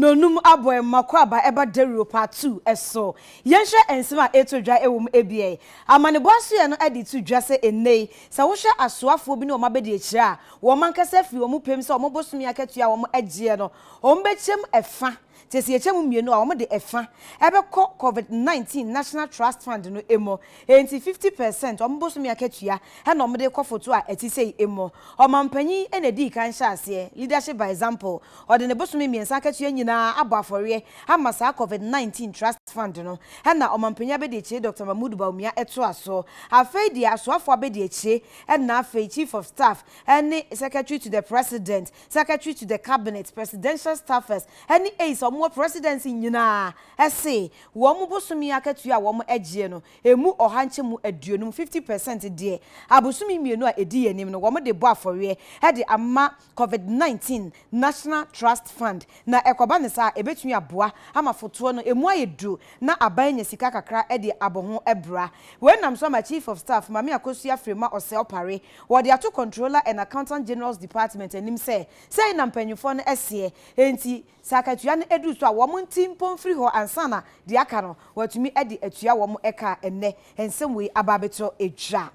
Nonum abɔ ɛma kɔ aba ɛba dawuro part 2 ɛso. Yɛnhwɛ nsɛm a ɛretɔ dwa ɛwɔ mu ebia. Amanebɔ asoɛ no ɛde to dwa sɛ ɛnnɛ yi, sɛ wohwɛ asoafoɔ bi ne wɔn abɛdi akyire a, wɔn ankasa afiri wɔn pɛm sɛ wɔn bosome akatua a wɔn agyeɛ no, wɔn bɛkyɛm ɛfa. Te sɛ yɛkyɛ mu mmienu a, wɔn de ɛfa ɛbɛkɔ COVID-19 National Trust Fund no emu. Enti 50% wɔn bosome akatua ɛna wɔn de kɔ foto a ɛte sɛ emu. Ɔmanpanyin ɛna edi kan hyɛ aseɛ, leadership by example. Ɔde ne bosome 3 akatua nyinaa abɔ afɔreɛ ama saa COVID-19 Trust Fund no. Ɛna ɔmanpanyin abɛdi akyire Dr. Mahmoud Bawumia ɛto aso. Afei deɛ asoafoɔ abɛdi akyire ɛna afei Chief of Staff ɛne Secretary to the President, Secretary to the Cabinet, Presidential Staffers ɛne aides a wɔwɔ presidency nyinaa ɛse wɔn bosome akatua a wɔn agyeɛ no emu 50%, 50% deɛ, abosome 2 a edi anim no, wɔn de bɔ afɔreɛ ɛde ama COVID-19 National Trust Fund. Na ɛkɔba ne saa, ebetumi aboa ama fotoɔ no emu ayɛ duru na aban nya sika kakra ɛde abɔ ho ɛbra. Wei nam so ama Chief of Staff Maame Akosua Frema Osei Opare wɔde ato Controller and Accountant General's Department anim sɛ sɛn na mpanyinfoɔ no ɛseɛ, enti sɛ akatua no edu so a, wɔn nti mpo mfiri hɔ ansa na deɛ aka no wɔatumi de atua wɔn ɛka. Ɛnnɛ nsɛm wei aba abɛtɔ edwa.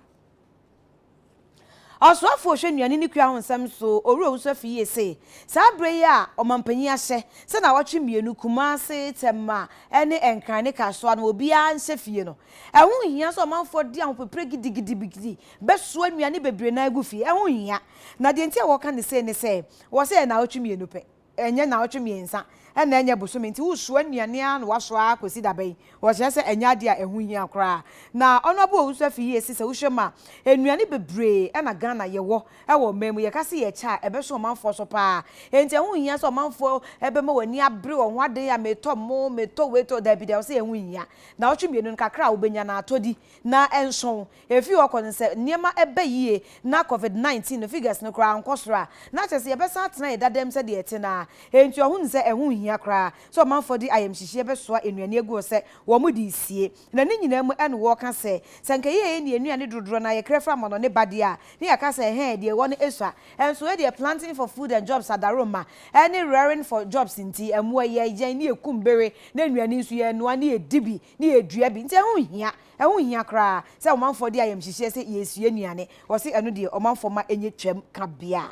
Ɔsoafoɔ hwɛ nnuane ne kua ho nsɛm so, Owura Owusu Afriyie, se saa berɛ yi a ɔmampanyin ahyɛ sɛ na wɔtwe 2 Kumase, Tɛma ne Nkran ne Kasoa no obiara nhyɛ fie no, ɛho nhia sɛ ɔmanfoɔ de ahopepere gidigidigidi bɛsoa nnuane bebree na agu fie. Ɛho nhia. Na deɛ nti a wɔka ne sei ne sɛ wɔ sɛ yɛ naawɔtwe 2 pɛ, ɛnyɛ naawɔtwe 3, ɛna ɛnyɛ bosome, nti wosoa nnuane a na wasoa akɔsi daba yi, wɔkyerɛ sɛ ɛnyɛ adeɛ a ɛho hia koraa. Na ɔno abo Owusu Afriyie si sɛ wohwɛ mu a, nnuane bebree ɛna Ghana yɛwɔ ɛwɔ ɔman mu. Yɛka sɛ yɛkyɛ a, ɛbɛso ɔmanfoɔ so paa, enti ɛho hia sɛ ɔmanfoɔ ɛbɛma w'ani abere wɔn ho aden a metɔ mo metɔ wei tɔ. Dabi deɛ, wɔsɛ ɛho hia na ɔtwe 2 no kakra a wobɛnya na atɔ di na ɛnso efi hɔ kɔ no, sɛ nneɛma ɛbɛ yie na COVID-19 no figures no koraa nkɔ soro a, na kyerɛ sɛ yɛbɛsan atena yɛ dadam sɛdeɛ ɛte naa. Enti ɔho sɛ ɛho nhia koraa sɛ ɔmanfoɔ de ayamhyehyeɛ bɛsoa nnuane agu hɔ sɛ wɔn de sie. Na ne nyinaa mu ɛna wɔka sɛ sɛ nka yɛyɛ ne nnuane dodoɔ na yɛkra fira ama no ne ba deɛ a, ne yɛka sɛ ɛhɛn deɛ ɛwɔ no esua. Ɛnso ɛdeɛ Planting for Food and Jobs adaroma ɛne Rearing for Jobs, nti ɛmoa yɛ yɛn ne yɛkum bere na nnuane nso yɛnoa ne yɛdi bi ne yɛdua bi, nti ɛho nhia, ɛho nhia koraa sɛ ɔmanfoɔ de ayamhyehyeɛ sɛ yɛsua nnuane. Wɔsi ɛno deɛ, ɔmanfoɔ ma ɛnyɛ twam kabea.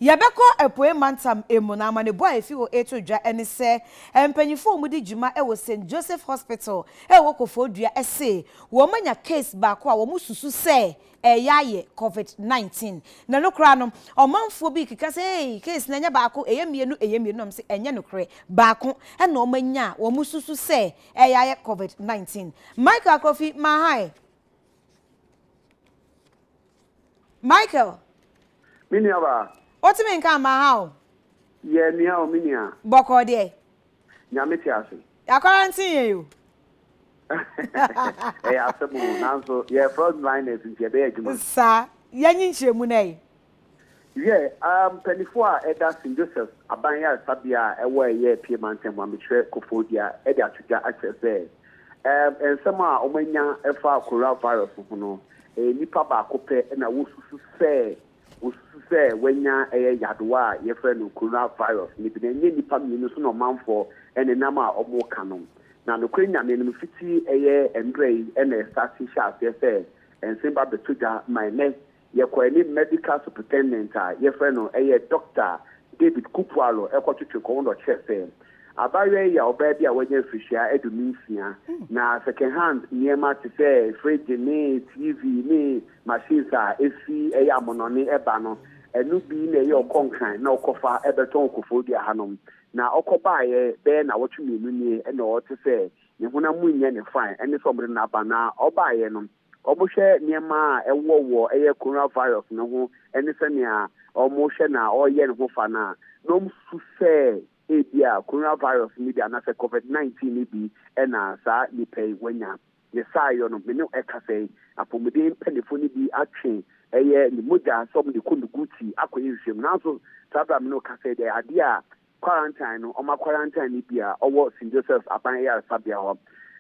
Yɛbɛkɔ Apuei Mantam emu na amanebɔ a efi hɔ eto dwa ne sɛ mpanyinfoɔ a wɔdi dwuma wɔ St Joseph Hospital ɛwɔ Koforidua ɛse wɔn anya case baako a wɔn susu sɛ ɛyɛ ayɛ COVID-19. Na no koraa no, ɔmanfoɔ bi keka sɛ ee, case na ɛnyɛ baako, ɛyɛ mmienu, ɛyɛ mmienu, nam sɛ ɛnyɛ nokorɛ, baako ɛna wɔn anya a wɔn susu sɛ ɛyɛ ayɛ COVID-19. Michael Akrofi Mahai, Michael. Me nua ba. Wotumi nka ama ha o. Yɛ nua o, me nua. Bɔkɔɔ deɛ? Nyame te ase. Yɛakwaranten yɛn o. Ɛyɛ asɛm o, nanso yɛ frontliners nti yɛbɛyɛ adwuma. Saa, yɛnyi nkyerɛmu no yi. Yɛ mpanimfoɔ a ɛda St Joseph aban yaresabea a ɛwɔ ɛyɛ Pie Mantam mu a mekyerɛ Koforidua ɛde ato dwa akyerɛ sɛ nsɛm a wɔanya ɛfa coronavirus ho no, nipa baako pɛ na wɔsusu sɛ wanya ɛyɛ yadewa a yɛfrɛ no coronavirus ne bi, na ɛnyɛ nipa mmienu so na ɔmanfoɔ ɛnenam a wɔreka no. Na nokorɛ Nyame no fiti ɛyɛ mmerɛ yi ɛna ɛsase hyɛ aseɛ sɛ nsɛm ba bɛto dwa ma ɛnɛ yɛkɔ ɛne medical superintendent a yɛfrɛ no ɛyɛ Dr David Kupualo ɛkɔtwetwe kɔn na ɔkyerɛ sɛ abaayewa yi a ɔbaa bi a wanya mfirihyia 56 na second hand nneɛma te sɛ fridge ne TV ne machines a efi ɛyɛ amonɔne ɛba no, ɛno bi na ɛyɛ ɔkɔ Nkran na ɔkɔfa ɛbɛtɔn Koforidua hanom. Na ɔkɔ baayɛ bɛyɛ na wɔtwe 2 nie ɛna ɔte sɛ ne honam mu nyɛ ne fine, ɛne sɛ ɔmode n'aba. Na ɔbaayɛ no, ɔmohwɛ nneɛma a ɛwɔ wɔ ɛyɛ coronavirus no ho ɛne sɛnea ɔmohwɛ na ɔreyɛ ne ho fa no a, na ɔmsu sɛ ebi a coronavirus no bi anaasɛ COVID-19 no bi ɛna saa nipa yi wanya. Ne saayɔ no, me ne ɛka sɛ apɔmuden mpanimfoɔ no bi atwe ɛyɛ ne mogya sɛ ɔmo de kɔ Noguchi akɔyɛ nhwehwɛmu. Nanso saa bere a me ne ɔka sɛ deɛ adeɛ a quarantine no, ɔma quarantine no bi a ɔwɔ St Joseph aban ayaresabea hɔ,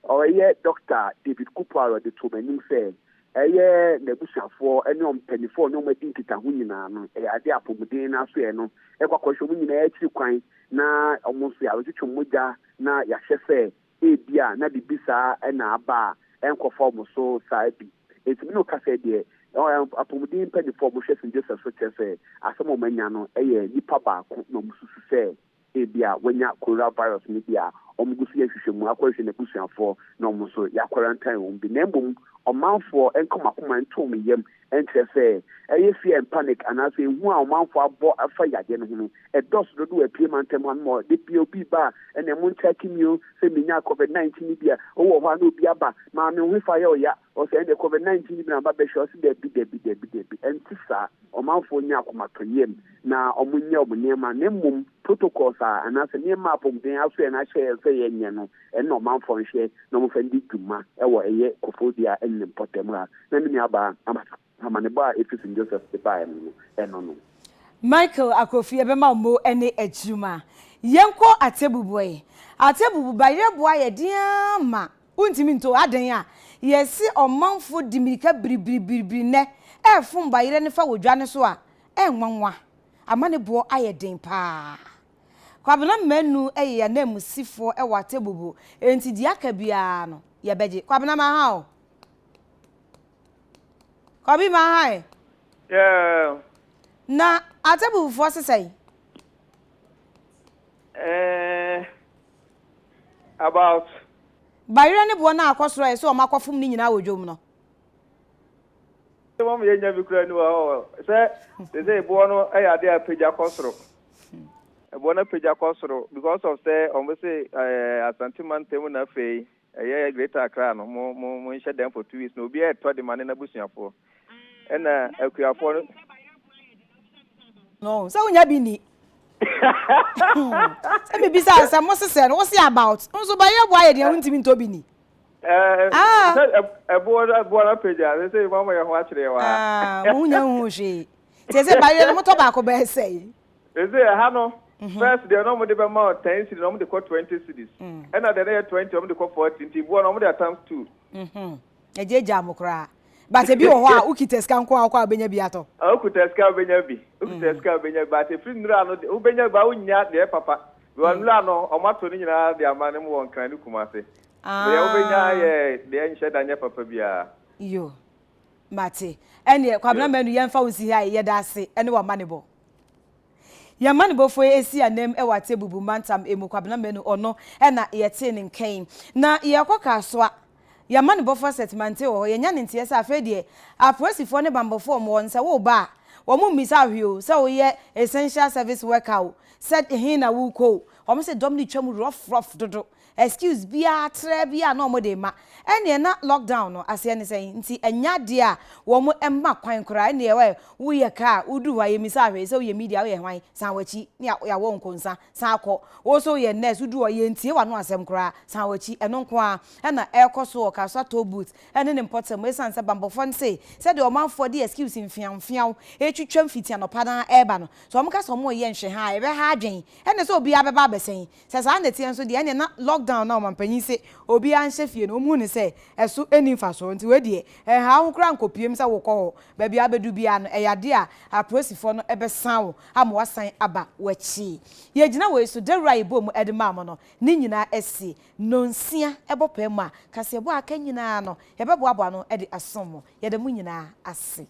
ɔyɛ Dr David Kupuaro de to m'anim sɛ Ɛyɛ n'abusuafoɔ ne wɔn mpanimfoɔ a ɔne wɔn adi nkitaho nyinaa no, ɛyɛ adeɛ a apɔmuden no asoɛeɛ no kɔ akɔhwɛ wɔn nyinaa akyiri kwan na wɔn nso yɛabɛtwetwe wɔn mogya na yɛahwɛ sɛ ebia na biribi saa na aba a ɛnkɔfa wɔn so saa bi. Enti me ne wo kasa yi deɛ, apɔmuden mpanimfoɔ a wɔhwɛ St. Joseph so kyerɛ sɛ asɛm a wɔanya no yɛ nipa baako na wɔsusu sɛ ebia wanya coronavirus no bi a wɔgu so yɛ nhwehwɛmu akɔhwehwɛ n'abusuafoɔ na wɔn nso yɛakwarantan wɔn bi. Na mmom ɔmanfoɔ nka wɔn akoma nto wɔn yam nkyerɛ sɛ ɛyɛ fear and panic anaasɛ ehu a ɔmanfoɔ abɔ afa yadeɛ no ho no ɛdɔɔso dodo wɔ Apue mantam ha no ma da biara obi reba a ɛnneɛ monkyɛke me o sɛ menyaa covid 19 no bi a wowɔ hɔ a na obi aba maame wo hefa yɛ ɔya ɔsɛ ɛnneɛ covid 19 no bi na maba bɛhwɛ ɔse dabi dabi dabi dabi ɛnte saa. Ɔmanfoɔ nya akomatɔyam na wɔnyɛ wɔn nneɛma na mmom protocols a anaasɛ nneɛma a apɔmuden asoɛe no ahyɛ yɛn sɛ yɛnyɛ no, ɛno na ɔmanfoɔ nhwɛ na wɔmfa ndi dwuma wɔ ɛyɛ Koforidua ne ne mpɔtam ha. Na me nuabaa amanebɔ a ɛfiri St. Joseph's de baeɛ no no, ɛno no. Michael Akofi yɛbɛma wo mo ne adwuma. Yɛnkɔ Atebubu ɛ. Atebubu bayerɛ boa yɛ den ara ma Wontumi ntɔ o, adɛn a? Yɛse ɔmanfoɔ di mirika biribiribiribiri nnɛ ɛrefom bayerɛ no fa wɔ dwa no so a, ɛnwanwa. Ama ne boɔ ayɛ den paa. Kwabena Manu yɛ yɛn ananmusifoɔ wɔ Atebubu, enti deɛ aka biara no, yɛbɛgye. Kwabena maha o. Kwabi maha ɛ. Yeah. Na Atebubufoɔ se sɛn? Eh, About. Bayerɛ ne boɔ no a akɔ soro a yɛse wɔn akɔfom no nyinaa wɔ dwom no. Wɔn yɛ nya bi koraa ni wɔ hɔ sɛ sese boɔ no yɛ adeɛ a apagya kɔ soro. Boɔ no apagya kɔ soro because of sɛ wɔn se ɛɛ Asante mantam na afei ɛyɛ Greater Accra no mo mo mo nhyɛ dan for 2 weeks na obiara ɛtɔ de ma ne n'abusuafoɔ ɛna akuafoɔ no. No sɛ wonya bi ni. Sɛ mebisa sɛ mo sesɛ no wo se about nso bayerɛ boa yɛ deɛ wontumi ntɔ bi ni. Ah. Sɛ ɛboɔ ɛboɔ no apagya sɛ sɛ mo ama yɛ ho akyerɛ yɛ wɔ ha. Ah mo nya nhu hwee. Sɛ sɛ bayerɛ no motɔ baako bɛyɛ sɛe. Sɛ ɛha no first deɛ na wɔde bɛma wo 10 cedis na wɔde kɔ 20 cedis. Ɛna deɛ na yɛ 20 wɔde kɔ 40 nti boɔ no wɔde times 2. Ɛgyaagyaa mo koraa. But ebi wɔ hɔ a wokita sika nko a wokɔ a wobɛnya bi atɔ. Ah wokuta sika a wobɛnya bi. Wokuta sika a wobɛnya bi but ɛfiri nnura no wobɛnya bi but wonnya deɛ ɛyɛ papa. Because nnura no wɔn ato ne nyinaa de ama ne mu wɔ Nkran ne Kumasi. Deɛ wobɛnya yɛ deɛ nhyɛ da nyɛ papa biara. Yo. Mate. Ɛneɛ Kwabena Manu yɛmfa wo nsi ha yi yɛda ase ɛne w'amanebɔ. Yɛn amanebɔfoɔ yi asi anam wɔ Atebubu mantam mu, Kwabena Manu, ɔno na yɛtee ne nka yi. Na yɛrekɔ Kasoa, yɛn amanebɔfoɔ Seth Mantey wɔ hɔ, yɛanya ne nteɛ sɛ afei deɛ apolisifoɔ ne banbɔfoɔ a wɔwɔ no sɛ woreba a, wɔn mmisa wo hwee o, sɛ woyɛ essential service worker o, sɛ he na worekɔ o, wɔn se dɔm no retwam rough rough dodo. Excuse biara traa biara na wɔde rema. Ɛnneɛ na lockdown no aseɛ ne sɛn? Nti ɛnyɛ adeɛ a wɔn mma kwan koraa. Ɛnneɛ ɛ woyɛ car a woduru hɔ a yɛmmisa wo hwee sɛ woyɛ media woyɛ hwan? San w'akyi ne yɛawɔ wo nkonsa san kɔ. Wo nso woyɛ nurse woduru hɔ yɛntie w'ano asɛm koraa san w'akyi. Ɛno nko ara na ɛrekɔ so wɔ Kasoa toll booth ne ne mpɔtam ɛsiane sɛ bammɔfoɔ no se sɛdeɛ ɔmanfoɔ de excuse mfeamfeaw retwitwa mfiti anɔpa no ara reba no sɛ wɔka sɛ wɔreyɛ nhwɛha a ɛbɛha adwene. Ɛnne sɛ obiara bɛba abɛsɛn. Sɛ saa na ɛteɛ nso deɛ, ɛnneɛ na lockdown no a ɔmampanyin se obiara nhyɛ fie no, wɔhu no sɛ ɛso nni mfasoɔ. Nti wei deɛ, ɛnha wo ho koraa nkɔpiem sɛ wokɔ hɔ. Baabi a wobɛdu biara no, ɛyɛ adeɛ a apolisifoɔ no bɛsan wo ama woasan aba w'akyi. Yɛgyina wei so, dawuro a yɛbɔɔ mu de maa mo no, ne nyinaa asi. Nnɔnsia bɔ paa mu a, kaseɛbɔ a aka nyinaa no, yɛbɛboaboa ano de asom mo. Yɛda mo nyinaa ase.